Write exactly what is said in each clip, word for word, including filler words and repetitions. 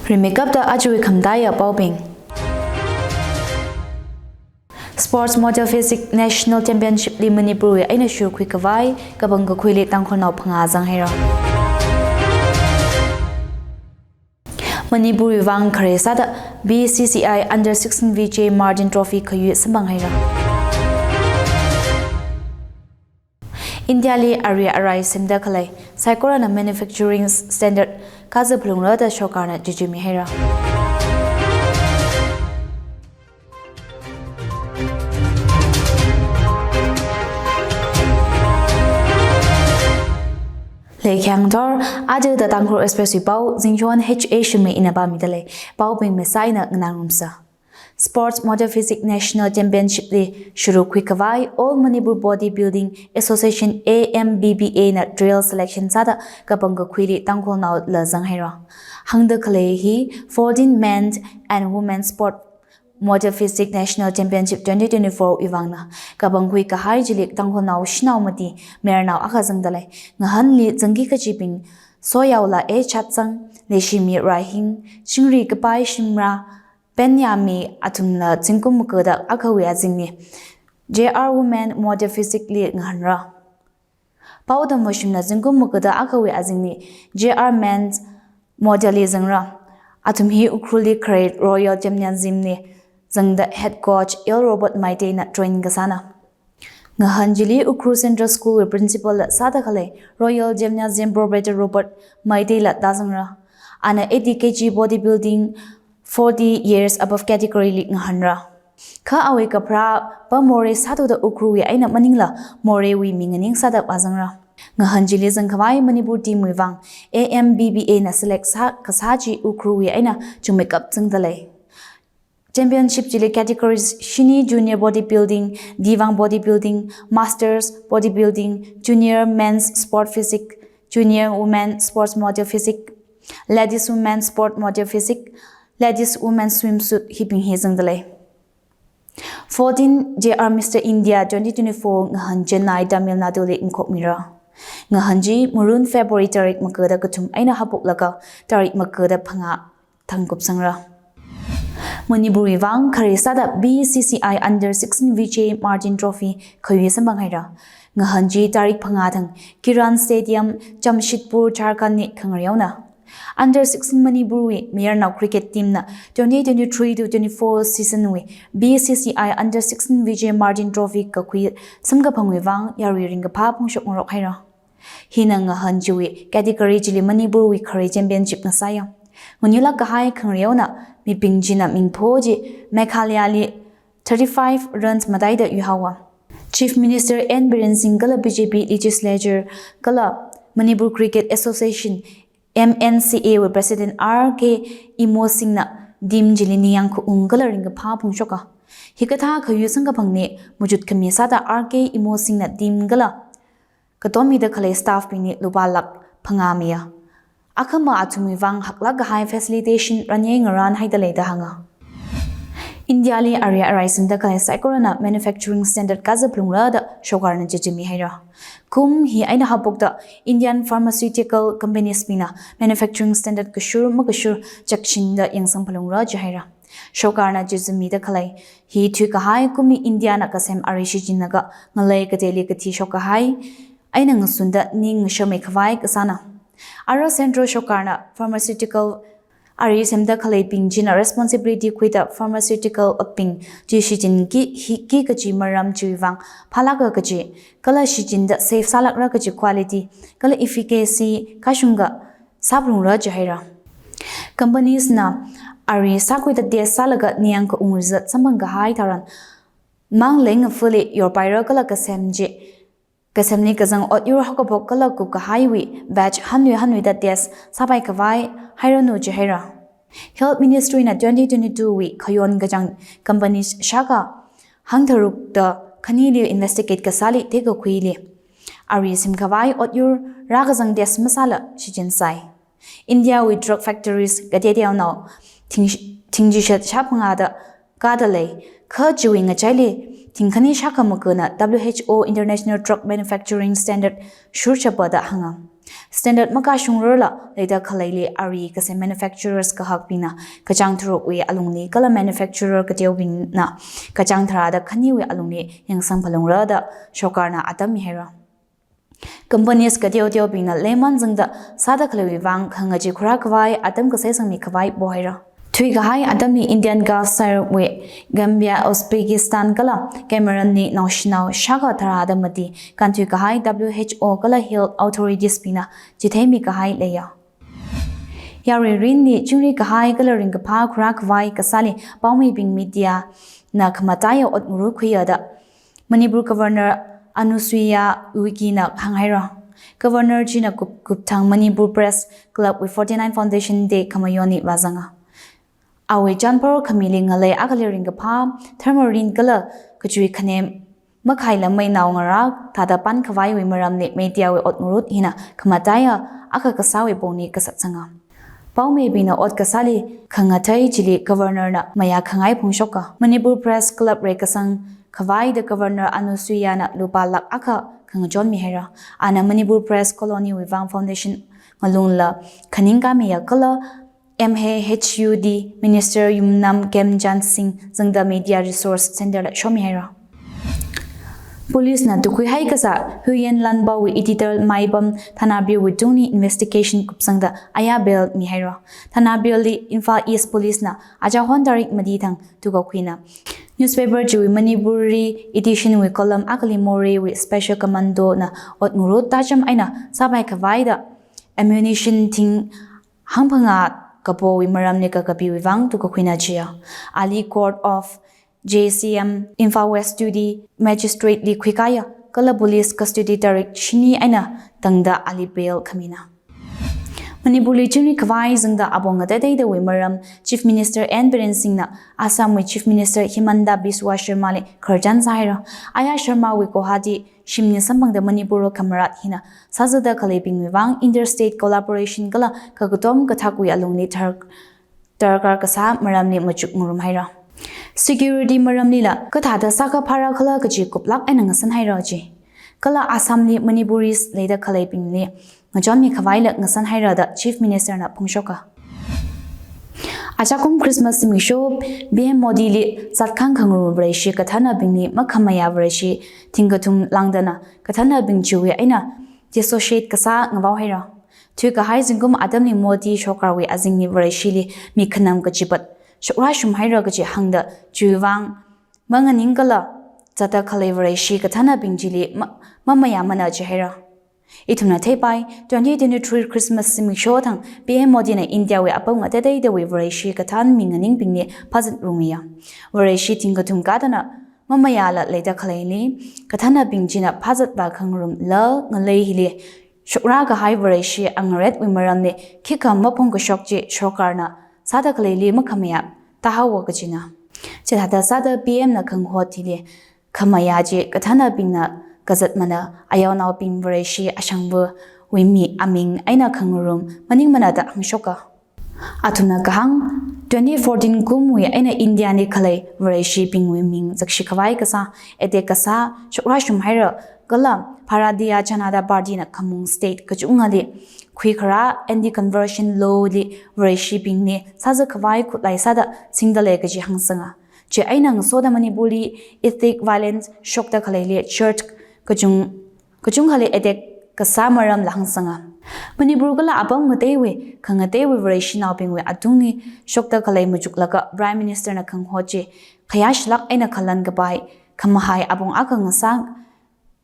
Rimeikapta ajawui khamataiya paobing. Sports Motor Physique National Championship li Manipur wui eina shurkhui khavai kapang kakhuili Tangkhulnao phangā zanghaira. Manipur wui vang khare sāda B C C I Under sixteen V J Martin Trophy khayui samphanghaira. India li ari arai semda khalei saikorana manufacturing standard kazā phalungra da sorkarna chichimihaira. Leikhyang thor, aja da Tangkhul Express wui pao, Zingchon H A Shimli ina pāmida lei, paobing masāna nganāngarumsa. Sports Motor Physique National Championship li shurkhui khavai All Manipur Bodybuilding Association, A M B B A na trial selection sāda kapang kakhuili Tangkhulnao la zanghaira. Hāngda khalei hi fourteen Men's and Women's Sport Motor Physique National Championship twenty twenty-four wui vangna. Kapang khui kahai chili Tangkhulnao shanao mati mayarnao akha zangda lei. Ngahanli zangki kachibing Soyaola A Chatsang, Leishimi Raihing, Chingri Kapai Shimrah, Penyami athumla zingkum magada akhawui azingli J R Women Motor Physique li ngahānra. Pao tamvashimna zingkum magada akhawui azingli J R Men's Motor li zangra. Athum hi Ukhrulli khare Royal Gymnasium li zangda head coach L Robert Meitei na train kasāna. Ngahan chili Ukhrul Central School wui principal la sāda khalei Royal Gymnasium proprietor Robert Meitei la tāzangra. Ana eighty K G bodybuilding forty years above category li ngahānra. Kha awui kapharā pa morei sāthuda Ukhrulwui eina maningla moreiwui mi nganing sāda vāzangra. Ngahan chili zangkhavai Manipur team wui vang A M B B A na select sā kasā chi Ukhrulwui eina chungmeikap zangda lei. Championship chili categories shini junior bodybuilding, D one bodybuilding, masters bodybuilding, junior men's sport physique, junior women sports motor physique, ladies women sport motor physique, ladies women swimsuit hibing hi zangda lei. Fourteen J R Mister India twenty twenty-four ngahan Chennai, Tamil Nadu li nkhokmira. Ngahan chi Marun February tarik magada kathum eina haophoklaga tarik magada phangā thang kupsangra. Manipur wui vang khare sāda B C C I Under sixteen V J Martin Trophy khayui samphanghaira. Ngahan chi tarik phangā thang Kiran Stadium, Jamshedpur, Jharkhand li khangareona. Under sixteen Manipur wui mayarnao cricket team na twenty twenty-three to twenty-four season wui B C C I Under sixteen V J Martin Trophy kakhui samkaphangwui vang yarui ringkaphā phongshok ngarokhaira. Hina ngahan chiwui category chili Manipur wui khare championship ngasāya. Ngunilak kahai khangareona mibing china mingpho chi Meghalaya li thirty-five runs mataida yuihaowa. Chief Minister N Biren Singh kala B J P legislature kala Manipur Cricket Association, M N C A wui President R K Imosing na team chili ningyāng khaung kala ringkaphā phongshoka. Hikathā khayui samkaphangli machut khami sāda R K Imosing na team kala katomida khalei staff bingli lupā lakh phangā miya. Akhama athumwui vang haklak kahai facilitation ranye ngaranhaida lei da hānga. India li ari arai semda khalei saikorana manufacturing standard kazā phalungra da sorkarna chichimihaira. Kum hi eina haophokta Indian pharmaceutical companies bingna manufacturing standard kashur makashur chakshingda yangsang phalungra jihaira. Sorkarna chichimida khalei hi thuikahai kumli India na kasem ari shichinlaga ngalei kateili kathi shokkahai eina ngasunda ning ngashamei khavai kasāna. Ara Central sorkarna pharmaceutical ari semda khaleibing china responsibility khuida pharmaceutical otbing chi shichinki hi ki kachi maram chiwui vang phālāka kachi, kala shichinda safe sālākra kachi quality kala efficacy kashungkha sāphalungra jihaira. Companies na ari sākhuida test sālaga ningyāng khaung result samphang kahai tharan mang lengafali yorpaira kala kasem chi, kasemli kazang otyur haokaphok kala kupkahaiwui batch hanui hanuida test sāpai khavai hairanu jihaira. Health Ministry na twenty twenty-two wui khayon kachāng companies shākha hangtharukda khanili investigate kasāli tekakhuili ari semkhavai otyur rākazang test masāla shichinsai. India wui drug factories kateoteonao thing, thingchishat shāphangāda kada lei, kha chiwui ngachaili thingkhani shākha magana W H O International Drug Manufacturing Standard shurchapa da hānga. Standard makashungrarla leida khaleili ari kasem manufacturers kahakbingna kachāng tharukwui alungli kala manufacturer kateobingna kachāng tharāda khaniwui alungli yangsang phalungra da sorkarna atam mihaira. Companies kateo teobingna lemon zangda sāda khaleiwui vang khangachee khura khavai atam kasai sangmi khavai pohaira. Thuikahai atamli Indian Gulf side wui Gambia, Uzbekistan kala Cameroon li naoshinao shākha tharāda mati kānthuikahai W H O kala health authorities bingna chitheimi kahai leiya. Yarui rinli chingri kahai kala ringkaphā khura khavai kasāli paomibing media na khamataiya ot ngarut khuiya da Manipur Governor Anusuiya Uikey na hānghaira. Governor china kup, kupthang Manipur Press Club wui forty-nine Foundation Day khamayonli vāzanga. Awui chanphor khamili ngalei akhali ringkaphā, tharmarin kala kachui khanem makhaila meinao ngarā thāda pan khavaiwui maramli media wui ot ngarut hina khamataiya akha kasāwui pongli kasatsanga. Paomibingna ot kasāli khangathei chili Governor na mayā khangai phongshoka. Manipur Press Club reikasang khavai da Governor Anusuiya na lupā lakh akha khangachon mihaira. Ana Manipur Press Colony wui vang foundation ngalungla khaningkā miya kala M H U D Minister Yumnam Khemchand Singh zangda Media Resource Center la shomihaira. Police na tukhuihai kasā Huiyin Lanpao wui editor Maibam Thanapal wui tungli investigation kupsangda aya bail mihaira. Thanapal li Imphal East Police na achahon tarik mati thang tukakhuina newspaper chiwui Manipuri edition wui column akhali Moreh wui special commando na ot ngarut tacham eina sāpai khavai da ammunition thing hangphangā kapowui maramli kakapiwui vang tukakhuina chiya. Ali Court of J C M Imphal West Duty Magistrate li khuikāya kala police custody tarik shini eina tangda ali bail khamina. Manipur li chingri khavai zangda apong ngateiteidawui maram Chief Minister N Biren Singh na Assam wui Chief Minister Himanta Biswa Sharma li khararchan sāhaira. Aya Sharma wui Guwahati shimli samphangda Manipur kamarat hina sāzada khaleibingwui vang interstate collaboration kala kakatom kathakwui alungli thar, darkar kasā maramli machuk ngarumhaira. Security maramlila kathāda sākha phāra khala kaji kuplāk eina ngasanhaira ji. Kala Assam li Manipuris leida khaleibingli ngachonmi khavaila ngasanhaira da Chief Minister na phongshoka. Achakum Christmas zimiksho P M Modi li zatkhang khangarum Vareshi kathānabingli makhamayā Vareshi thingkathum langdana kathānabing chiwui eina dissociate kasā ngavaohaira. Thuikahai zingkum atamli Modi sorkarwui azingli Vareshili mi khanam kachipat shokrāshumhaira kaji hāngda chiwui vang manganing kala zatda khalei Vareshi kathānabing chili ma, mamayāmana jihaira. Ithumna theipai, twenty twenty-three Christmas zimiksho thang P M Modi na India wui apong ngateiteidawui Vareshi kathān mi nganingbingli phazat rungmiya. Vareshi thingkathum kadana mamayāla leida khaleili kathānabing china phazat vākhangarumla ngalei hili shokrā kahai Vareshi angaretwui maramli khikha maphungkashok chi sorkarna sāda khaleili makhamayā tāhaowa kajina. Chithāda sāda P M na khangahot hili khamayā chi kathānabingna kazatmana, ayaonaobing Vareshi ashangvawui mi aming eina khangarum maningmana da hāngshoka. Athumna kahāng, twenty fourteen kumwui eina India li khalei Vareshibingwui ming zakshi khavai kasā, attack kasā shokrāshumhaira kala Bharatiya Janata Party na khamung state kachungali khuikharā anti-conversion law li Vareshibingli sāza khavai khutlai sāda singda lei kaji hāngsanga. Chieina ngasoda Manipur li ethnic violence shokda khaleili church kachung, kachungkhali attack kasā maramla hāngsanga. Manipur kala apong ngateiwui, khangateiwui Vareshinaobingwui atungli shokda khalei machuklaga Prime Minister na khangahot chi khayāshilāk eina khalan kapai khamahai apong akha ngasā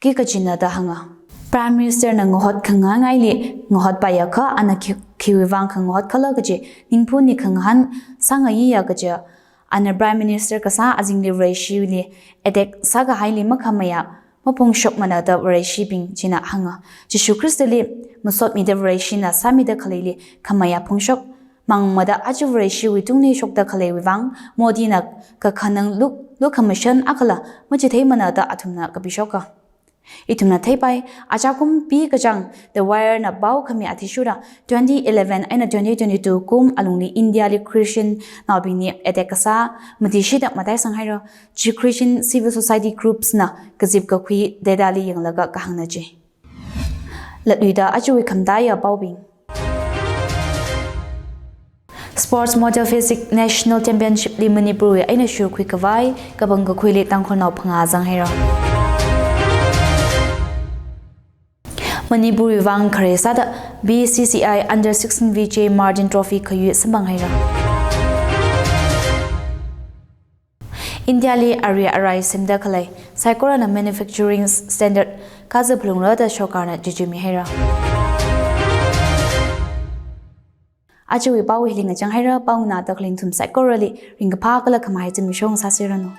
ki kajina da hānga. Prime Minister na ngahot khangangaili ngahotpaiakha ana khi, khiwui vang khangahot khala kaji ningphunli khangahān sāngaiya kaja ana Prime Minister kasā azingli Vareshili attack sākahaili makhamayā maphungshokmana da Vareshibing china hānga. Jishu Khristali masotmida Vareshina sāmida khaleili khamayā phungshok mangmada aja Vareshiwui tungli shokda khaleiwui vang Modi na kakhanang luk, lukhamashan akhala machitheimana da athumna kapishoka. Ithumna theipai, achakum pi kachāng The Wire na paokhami athishurda twenty eleven eina twenty twenty-two kum alungli India li Christian naobingli attack kasā matishida mataisanghaira, chi Christian civil society groups na kazip kakhui data li yanglaga kahāngna ji. Latluida ajawui khamataiya paobing. Sports Motor Physique National Championship li Manipurwui eina shurkhui khavai kapang kakhuili Tangkhulnao phangā zanghaira. Manipurwui vang khare sāda B C C I Under sixteen Vijay Martin Trophy khayui samphanghaira. India li ari arai semda khalei saikorana manufacturing standard kazat phalungra da sorkarna chichimihaira. Ajawui pao hili ngachanghaira, pao nganāda khalei nathum saikorali ringkaphā kala khamahai zimiksho sāseranu.